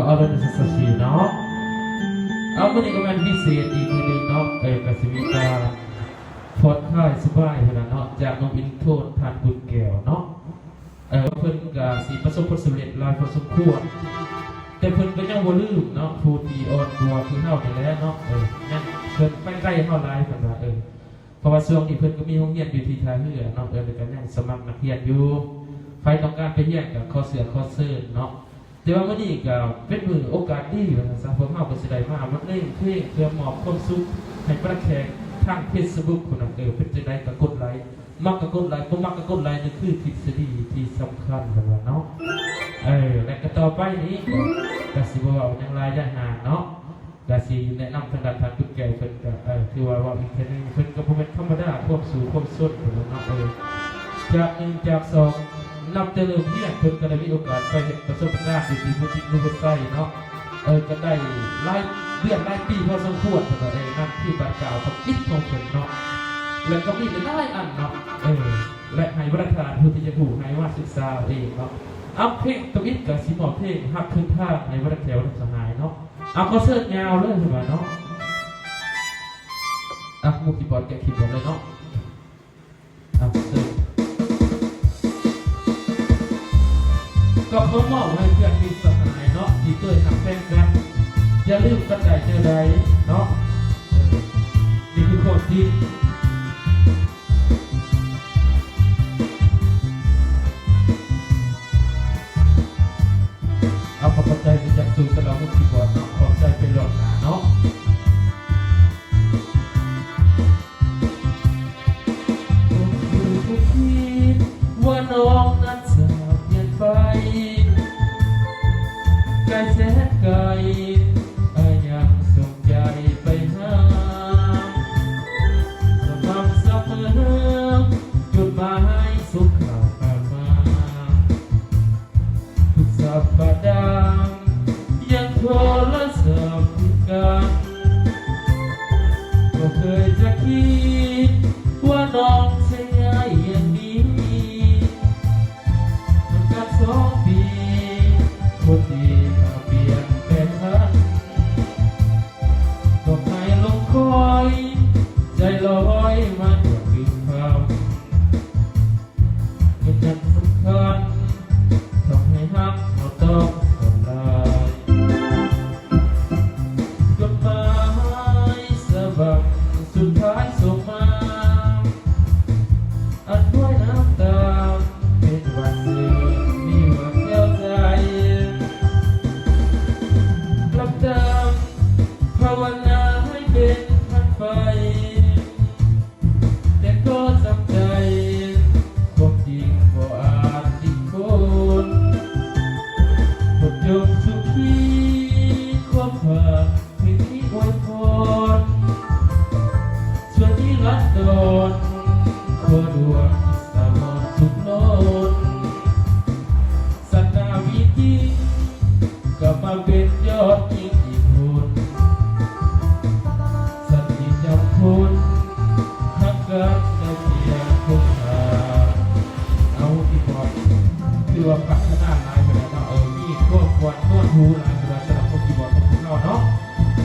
ອາລຸນສະຫວັດດີເນາະ. ເອົາ ມື້ນີ້ກໍແມ່ນພິເສດອີກມື້ໜຶ່ງເນາະ, ເອີ ກໍຊິມີການຜ່ອນຄາຍສະບາຍຫັ້ນນະເນາະ ຈາກນົກອິນໂທນ ທ່ານບຸນແກ້ວເນາະ. ເອີ ເພິ່ນກໍຊິປະສົບຜົນສຳເລັດຫຼາຍພໍສົມຄວນ, ແຕ່ເພິ່ນກໍຍັງບໍ່ລືມເນາະ ຜູ້ທີ່ອ່ອນກວ່າຄືເຮົານີ້ແຫຼະເນາະ. ເອີ ຍັງ ເພິ່ນໄປໄກເຮົາຫຼາຍ ເພິ່ນວ່າ ເອີ ເພາະວ່າຊ່ວງນີ້ເພິ່ນກໍມີໂຮງຮຽນຢູ່ທີ່ທ່າເຮືອເນາະ, ເອີ ແລ້ວກໍຍັງສະໝັກນັກຮຽນຢູ່. ໃຜຕ້ອງການໄປຮຽນກໍຂໍເຊື້ອຂໍເຊີນເນາະ. ແຕ່ວ່າມື້ນີ້ກໍເປັນມື້ໂອກາດດີວ່າຊັ້ນຊະ, ພວກເຮົາກໍຊິໄດ້ມາບັນເລງເພງເພື່ອມອບຄວາມສຸກໃຫ້ບັນດາແຂກທາງເຟສບຸກພຸ້ນນະ. ເອີ ເປັນຈັ່ງໃດກໍກົດໄລ, ມັກກໍກົດໄລ, ບໍ່ມັກກໍກົດໄລ, ນີ້ຄືທິດສະດີທີ່ສຳຄັນເພິ່ນວ່າເນາະ. ເອີ ແລະກໍຕໍ່ໄປນີ້ກໍ ກໍຊິບໍ່ເວົ້າຫຍັງຫຼາຍຢ່າງຫານເນາະ. ກະຊິແນະນຳທາງດ້ານທ່ານກຸດແກ້ວເພິ່ນກະ ເອີ ຖືວ່າເວົ້າອີກເທື່ອໜຶ່ງ ເພິ່ນກະບໍ່ແມ່ນທຳມະດາ ຄວາມສູ້ຄວາມຊົນເພິ່ນເນາະ. ເອີ ຈາກໜຶ່ງຈາກສອງ ນັບແຕ່ເລີ່ມຮຽນ ເພິ່ນກະໄດ້ມີໂອກາດໄປເຮັດປະສົບການຢູ່ທີ່ບູຕິກ ບູໄຊເນາະ. ເອີ ກະໄດ້ຫຼາຍເດືອນຫຼາຍປີພໍສົມຄວນ ເພິ່ນວ່າ. ເອີ ນັ້ນຄືບາດກ້າວທຳອິດຂອງເພິ່ນເນາະ ແລະກະມີຫຼາຍອັນເນາະ. ເອີ ແລະໃຫ້ບັນດາທ່ານຜູ້ທີ່ຢາກຮູ້ໃຫ້ມາສຶກສາເອົາເອງເນາະ. ເອົາ ເພງທຳອິດກະຊິມອບເພງຮັກເຄິ່ງທາງໃຫ້ບັນດາແຂກບັນດາສະຫາຍເນາະ. ເອົາ ຂໍເຊີນຍາວເລີຍເພິ່ນວ່າເນາະ. ອ່ະ ໝູ່ຄີບອດແກະຄີບອດເລີຍເນາະ. ອ່ະ ເຊີນ. ກໍຂໍມອບໃຫ້ເພື່ອນມິດສະຫາຍເນາະ ທີ່ເຄີຍຮັກແພງກັນ, ຢ່າລືມກັນໄດ້ແນວໃດເນາະ. ເອີ ນີ້ຄືຄວາມຈິງ. ເອົາ ຂໍຂອບໃຈເປັນຢ່າງສູງສຳລັບໝູ່ຄີບອດເນາະ, ຂອບໃຈໄປລ່ວງໜ້າເນາະ. ບໍ່ຄືໄດ້ຄິດວ່ານ້ອງນັ້ນຈະປ່ຽນໄປ, ໄກແສນໄກ ອ້າຍຍັງສົ່ງໃຈໄປຫາ, ສະໝ່ຳສະເໝີ ຈົດໝາຍສົ່ງຂ່າວຫາມາ. ທຸກສັບປະດາ ຍັງໂທລະສັບຄຸຍກັນ, ບໍ່ເຄີຍຈະຄິດວ່ານ້ອງຈະງ່າຍຢ່າງນີ້. ນຳກັນສອງປີ ຄົນດີກໍປ່ຽນແປງໄປທັນ, ບອກໃຫ້ຫຼົງຄອຍ ໃຈລອຍມາດວງລືມຄຳ. ເປັນຫຍັງສຳຄັນ ທຳໃຫ້ຮັກເຮົາຕ້ອງສະລາຍ? ຈົດໝາຍສະບັບສຸດທ້າຍສົ່ງມາ, ອັນດ້ວຍນ້ຳຕາເປັນວັນເກີດ ມີວ່າແກ້ວໃຈ. ຫຼັບຕາ ພາວະນາໃຫ້ເປັນພັນໄປ. ແຕ່ກໍຈຳໃຈ ຄວາມຈິງບໍ່ອາດຫຼີກພົ້ນ, ຄົນຈົ່ງສຸຂີ ຄວາມຫວັງເປັນທີ່ອວຍພອນ, ສ່ວນນິລັນດອນ ຂໍດວງສະໝອນສຸກລ້ນ. ສັນນາວິຕິ ກັບມາເປັນຍອດຍິງອີກຄົນ, ສັນຕິຈຳຄົນຮັກກັນໄດ້ພຽງຄົນຂ້າງ. ເອົາ ຄີບອດ ຖືວ່າພັດທະນາຫຼາຍໄປແລ້ວເນາະ, ເອີ ມີຄວາມມ່ວນມ່ວນຫູຫຼາຍໄປແລ້ວ ສຳລັບພວກຄີບອດຂອງພວກເຮົາເນາະ.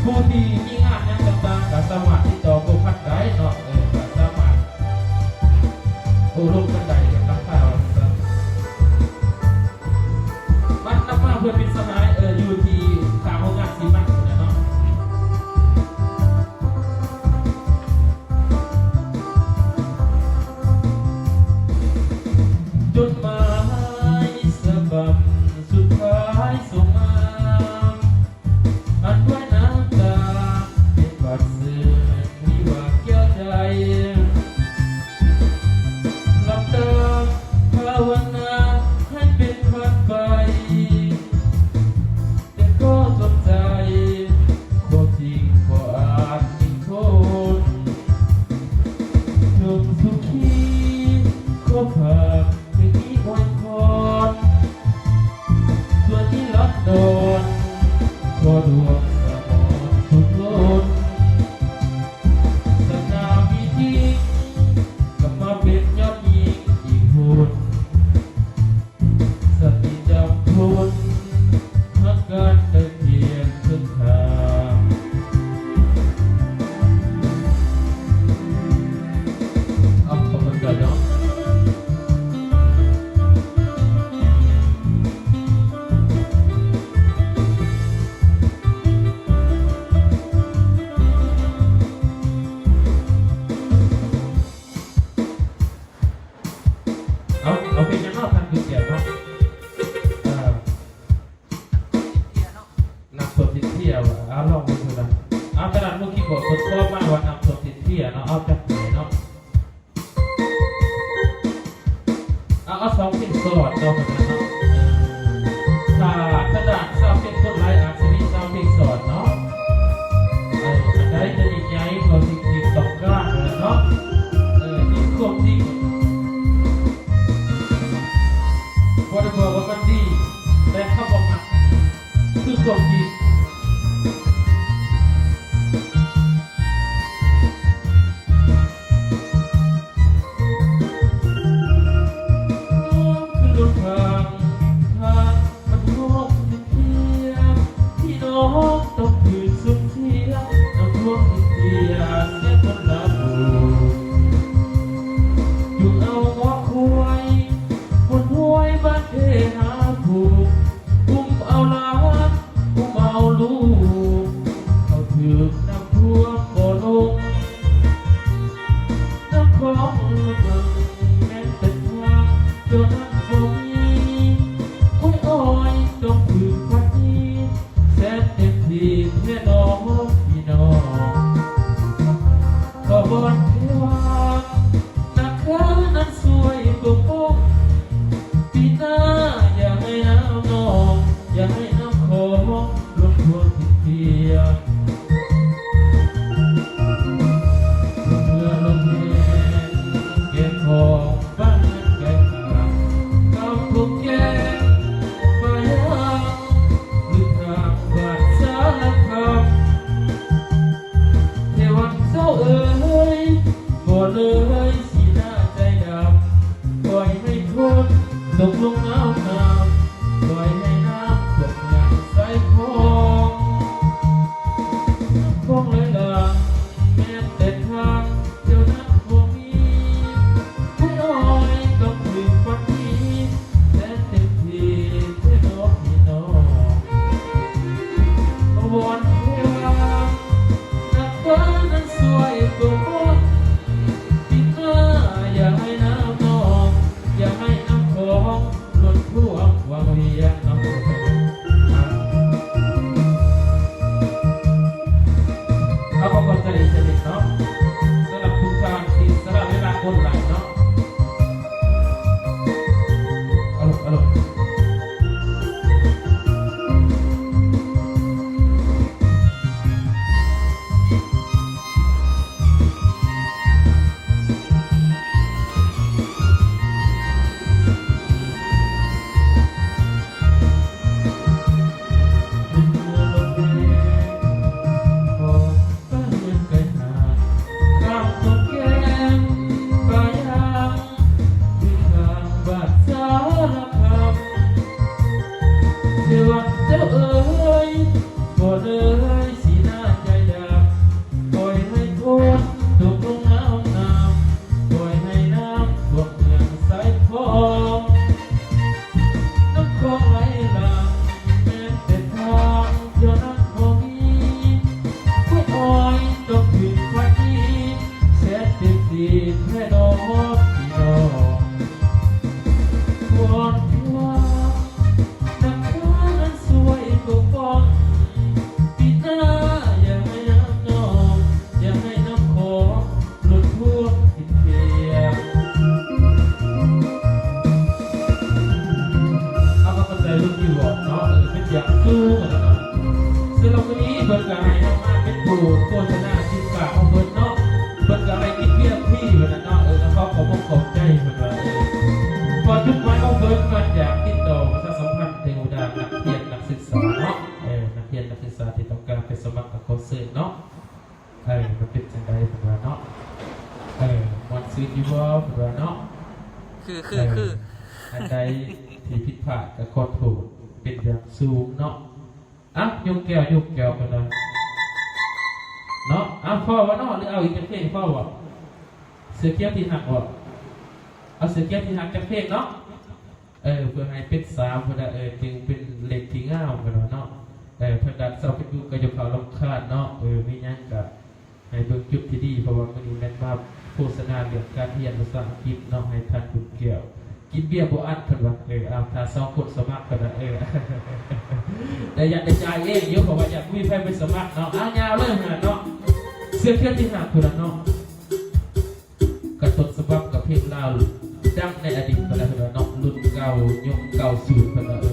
ຜູ້ທີ່ມີງານຫຍັງຕ່າງໆ ກໍສາມາດຕິດຕໍ່ພົວພັນໄດ້ເນາະ, ເອີ ກໍສາມາດ ໂອ້ລົມກັນໄດ້ກັບທາງເຮົາວ່າຊັ້ນ. ມານຳມາເພື່ອນມິດສະຫາຍ ເອີ ຢູ່ທີ່ຂ້າງໂຮງງານຊີມັນພຸ້ນແຫຼະເນາະ. ຈົດໝາຍສະບັບສຸດທ້າຍສົ່ງມາ, ອັນດ້ວຍນ້ຳຕາເປັນບາດເຊີນວິວາແກ້ວໃຈ. ຫຼັບຕາພາວະນາໃຫ້ເປັນພັນໄປ, ວ່າມັນດີ ແຕ່ເຂົາບໍ່ມັກ ຄືຄວາມຈິງ. ຄືລົດທາງ ທາງ ມັນໂຍກເທຍ ພີ່ນ້ອງຕ້ອງຖືກສູນເສຍ ນ້ຳຖ້ວມເທຍ ເສຍຄົນລະຜູ້ ຈຸ່ມເອົາງົວຄວາຍ ຄົນຫ້ວຍບ້ານເທຫາຜູ້ ອຸ້ມເອົາຫຼານ ອຸ້ມເອົາລູກ ເຂົາຖືກນ້ຳຖ້ວມບໍ່ລົງ ນ້ຳຂອງເບິ່ງແມ່ນເປັນທາງ ເທົ່ານັ້ນບໍ່ມີ ໂອ້ຍ ໂອ້ຍ ຕ້ອງຖືກພັດໜີ ແສນເຕັມທີ່ແທ້ໜໍພີ່ນ້ອງ ຂໍວອນເທວາ ນາຄານັ້ນຊ່ວຍປົກປ້ອງ ປີໜ້າຢ່າໃຫ້ນ້ຳໜອງ ຢ່າໃຫ້ນ້ຳຂອງ ລົງຖ້ວມເຂດ ລົງເຮືອລົງແພ ແກ່ຂອງບ້ານເຮືອນໄກຫ່າງ ກຳພົງແກ່ງ ປາຍາງ ຫຼືທາງບ້ານສາລະຄາມ ເທວັນເຈົ້າເອີຍ ບໍ່ເລີຍສີໜ້າໃຈດຳ ປ່ອຍໃຫ້ຄົນຕົກລົງນ້ຳໜາວ ປ່ອຍໃຫ້ນ້ຳຖ້ວມເມືອງໄຊທອງ ນ້ຳຂອງໄຫຼຫຼາກ ແມ່ນແຕ່ທາງ ແຖວນັ້ນບໍ່ມີ ຜູ້ນ້ອຍຕ້ອງຖືກວັນທີ ແສນເຕັມທີ່ແທ້ໜໍພີ່ນ້ອງ ວອນເທວາ ນາຄານັ້ນຊ່ວຍປົກປ້ອງ ປີໜ້າຢ່າໃຫ້ນ້ຳໜອງ ຢ່າໃຫ້ນ້ຳຂອງ ລົດຖ້ວມວັງວຽງເນາະ ເອົາ ກໍຂອບໃຈອີກເທື່ອໜຶ່ງເນາະ ສຳລັບທຸກທ່ານທີ່ສະຫຼະເວລາກົດໄລເນາະ ອາລົມ ອາລົມ. ເທວັນເຈົ້າເອີຍ ບໍ່ເລີຍສີໜ້າໃຈດຳ ປ່ອຍໃຫ້ຝົນຕົກລົງໜາວໜາວ ປ່ອຍໃຫ້ນ້ຳຖ້ວມເມືອງໄຊທອງ ນ້ຳຂອງໄຫຼຫຼາກ ແມ່ນແຕ່ທາງ ເທົ່ານັ້ນບໍ່ມີ ຜູ້ນ້ອຍຕ້ອງຖືກວັນທີ ແສນເຕັມທີ່ແທ້ໜໍພີ່ນ້ອງ ວອນເທວາ ນາຄານັ້ນຊ່ວຍປົກປ້ອງ ປີໜ້າຢ່າໃຫ້ນ້ຳໜອງ ຢ່າໃຫ້ນ້ຳຂອງ ລົດຖ້ວມເຂດ ເອົາ ກໍຂອບໃຈລຸງທີ່ວອກເນາະ ເອີ ເປັນຢ່າງສູງຫັ້ນນະເນາະ ສຳລັບມື້ນີ້ເພິ່ນກໍໃຫ້ເຮົາມາເປັນຜູ້ໂຄສະນາສິນຄ້າຂອງເພິ່ນເນາະ ເພິ່ນກໍໃຫ້ກິນເບຍຟຣີຫັ້ນນະເນາະ ເອີ ແລ້ວເຂົາກໍບໍ່ຂອບໃຈເພິ່ນວ່າ ເອີ ເພາະຈຸດໝາຍຂອງເພິ່ນມາຈາກຕິດຕໍ່ປະຊາສຳພັນເທວະດານັກຮຽນນັກສຶກສາເນາະ ເອີ ນັກຮຽນນັກສຶກສາທີ່ຕ້ອງການໄປສະໝັກກໍຂໍເຊີນເນາະ. ເອີ ມັນເປັນຈັ່ງໃດເພິ່ນວ່າເນາະ ເອີ ມ່ວນຊື່ນຢູ່ບໍ່ເພິ່ນວ່າເນາະ ຄື ຄື ເອີ ຄື ອັນໃດທີ່ຜິດພາດກໍຂໍໂທດເປັນຢ່າງສູງເນາະ ອ່ະ ຍົກແກ້ວ ຍົກແກ້ວເພິ່ນວ່າເນາະ ອ່ະ ພໍບໍ່ເນາະ ຫຼືເອົາອີກຈັກເພງ ພໍບໍ່ ເສື້ອຂຽວທີ່ຮັກບໍ່ ເອົາເສື້ອຂຽວທີ່ຮັກຈັກເພງເນາະ. ເອີ ເພື່ອໃຫ້ເປັນສາມພຸ້ນນະ ເອີ ຈຶ່ງເປັນເລກທີ່ງາມພຸ້ນນະເນາະ ເອີ ທາງດ້ານຊາວເຟສບຸກກໍຢ່າພາລຳຄານເນາະ ເອີ ມີຫຍັງກະໃຫ້ເບິ່ງຈຸດທີ່ດີ ເພາະວ່າມື້ນີ້ແມ່ນມາໂຄສະນາເລື່ອງການຮຽນພາສາອັງກິດເນາະ ໃຫ້ທ່ານບຸນແກ້ວ ກິນເບຍບໍ່ອັດເພິ່ນວ່າ ເອີ ເອົາ ຖ້າສອງຄົນສະໝັກເພິ່ນວ່າ ເອີ ແຕ່ຢາກໄດ້ຈ່າຍເອງຢູ່ ເພາະວ່າຢາກມີໃຜໄປສະໝັກເນາະ ເອົາ ຍາວເລີຍຫັ້ນນະເນາະ ເສື້ອຂຽວທີ່ຮັກພຸ້ນນະເນາະ. ກະຕົ້ນສະບັບກະເພງລາວ ດັງໃນອະດີດພຸ້ນນະເນາະ ລຸ້ນເກົ່າຍຸກເກົ້າສິບພຸ້ນນະ ເອີ